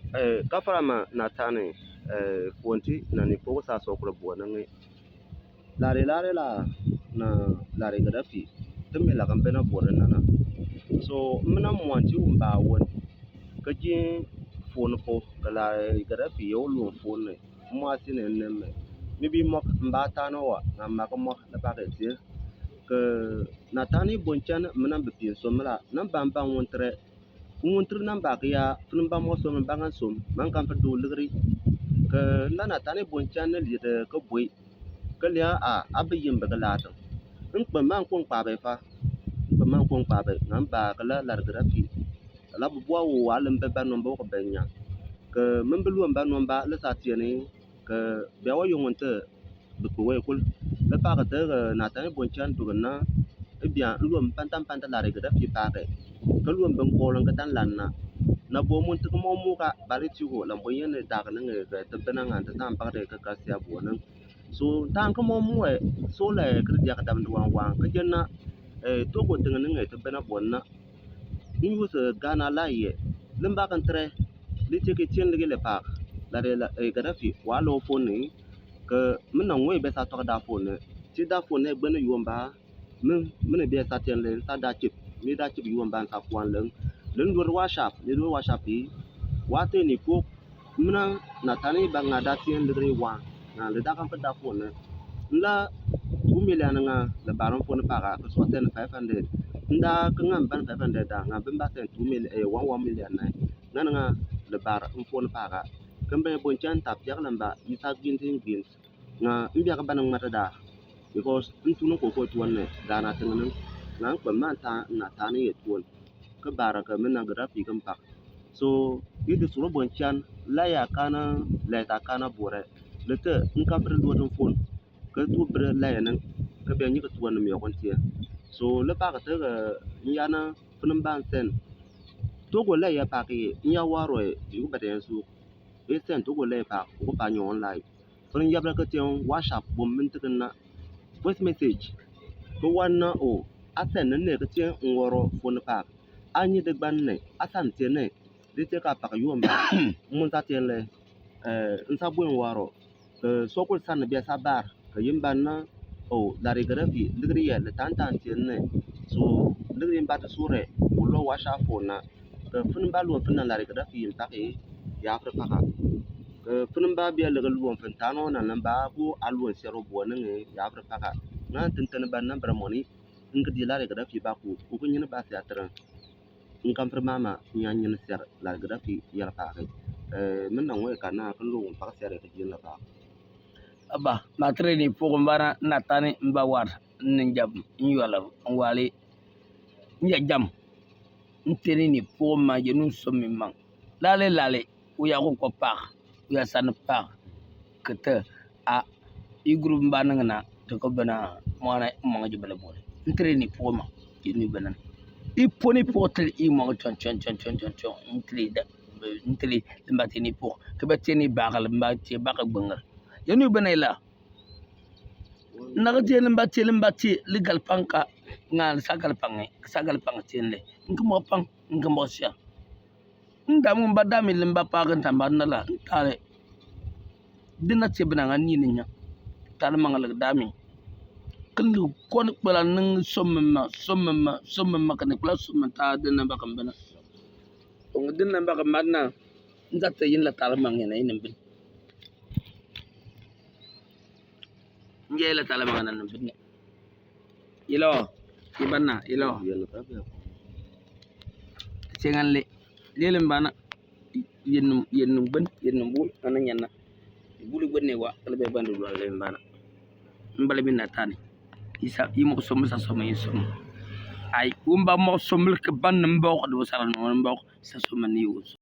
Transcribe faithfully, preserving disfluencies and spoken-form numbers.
Eh, ka fara ma na tani, eh, fonti na ni po sa so kura bo na ngi. Lare lare la na lare Gaddafi. Tumi la kan bena bo na na. So, mina mwanti umba won. Ka jin phone po, ka lare Gaddafi yo lu phone ne. Mwa si ne ne me. Mi bi mok mba tano wa, na ma ka mok na ba ke tie. Ka na tani bon chan mina bi pin so mila, na ba ba won tre. Wun tiri namba ki ya, fini ba mo som, ba ngan som, man kan firi du ligiri. Ka na na tani bon chan na li de ka boi. Ka li a, a bi yim ba ka la tang. N kpa man kong kpa be fa. N kpa man kong kpa be, ngan ba ka la lar Gaddafi. La bu bua wu wa lim be ba nom ba ka be nya. Ka min bi luom ba nom ba la sa tieni. Ka be wa yong te bi kpa we kul. Be pa ka te na tani bon chan du na. Bia luom pan tan pan ta lare Gaddafi pa ke. Ka luom ben ko lan ka tan lan na. Na bo mun te ka mo mu ka bari ti ko lan bo yen da ka nang ka te ben ngan ta tan pa de ka ka sia bo nang. So tan ka mo mu e. So la ka dia ka dam du wan wan ka jen na. Eh, to ko te nang te ben na bo na. Ni wu se Ghana la ye. Lim ba kan tre. Li te ke tien li ke le pa. Lare la, eh, Gaddafi wa lo phone ni. Ka min na ngwe be sa to ka da phone ne. Ti da phone ne gbe ne yuom ba. Min, min be sa tien le sa da chip. Mi da chip yuom ba sa kwan leng. Len dur WhatsApp, ni dur WhatsApp yi. Wa te ni ko. Min na, na tani ba nga da tien le gri wa. Nga le da kan pa da phone ne. Nla two million nga le baron phone pa ka, ka so ten five hundred. Nda ka nga ban five hundred da, nga ben ba ten two million, eh, one, one million na. Nga nga le baron phone pa ka. Kan be bon chan tap yak lamba, isa gin tin gin. Nga mbia ka banang mata da. Because n tunu ko ko tuan ne, da na teng ne. Nga n kpa man ta, na tani ye tuan. Ka bara ka min na Gaddafi kan pak. So, i di suro bon chan, la ya kana, la ta kana bore. Le te, n kan firi duat n phone. Ka tu bere la ya nang, ka bia ni ka tuan mi ya kon tie. So, le pa ka te ka, n ya na, fini ban sen. To ko la ya pa ki, n ya waro e, yu ba den su. E sen to ko la ya pa, ko pa nyon lai. Fini yabra ka tien WhatsApp bom min te ka na voice message. Ka wan na o, a sen ne ka tien n woro phone pa. A ni de ban ne, a san tien ne. Di te ka pa ka yuom ba. Mun sa tien le. Eh, n sa buen waro. Ka so kul san bia sa bar. Ka yim ban na. O, lare Gaddafi. Ligri ya le tan tan tien ne. So, ligri ba ta sure. Ulo WhatsApp phone na. Ka fini ba luon fini na lare Gaddafi yin paki ya firi paka. Ka fini ba bia lege luon fini tano na namba bu a luon sero bo nenge ya firi paka. Nga tintini ba namba moni. Ngi di lare Gaddafi ba ku. Ku ku nyini ba sia tren. Ngi kan firi mama nya nyini ser lare Gaddafi yala paki. Eh, min na ngwe kana kan luon paka ser ka jin la paki. Aba, ma tiri ni pugu mbana na tani mba war, n jam, n yuala, n wali, n ya jam. N tiri ni pugu ma je nun som mi mang. Lale, lale, u ya ko ko pak, u ya san pak. Kete, a, i group mbana ngana, te ko bana, mwana, mang je bala bole. N tiri ni pugu ma, je ni bana. I poni po tiri i mang chon, chon, chon. N tiri da, n tiri, limba tini po. Kebe tini bakal, limba ti bakal gbengar. Yanu bana ila. Naga tie limba tie, limba tie, li galpang ka, nga sa galpang e, sa galpang tie le. Ngi mo pang, ngi mo sia. Nda mo ba dami limba pa kan tamba na la, tare. Dina tie bana nga ni ni nya. Tare manga la dami. Kan lu kon bala nang somma, somma, somma kan bala somma ta dina ba kan bana. Ong dina ba kan bana. Nda te yin la tare manga na yin bin. Nje la tala mangana nang bin. Ilo, iban na, ilo. Sengan le, le lembana. Yen, yen ben, yen bul, ana nyana. Bul ben ne wa, kala be bandu la lembana. Mbale bin na tani. Isa, imo som sa som, imo som. Ai, umba mo som le ke ban mbok, do sara no mbok, sa som ni us.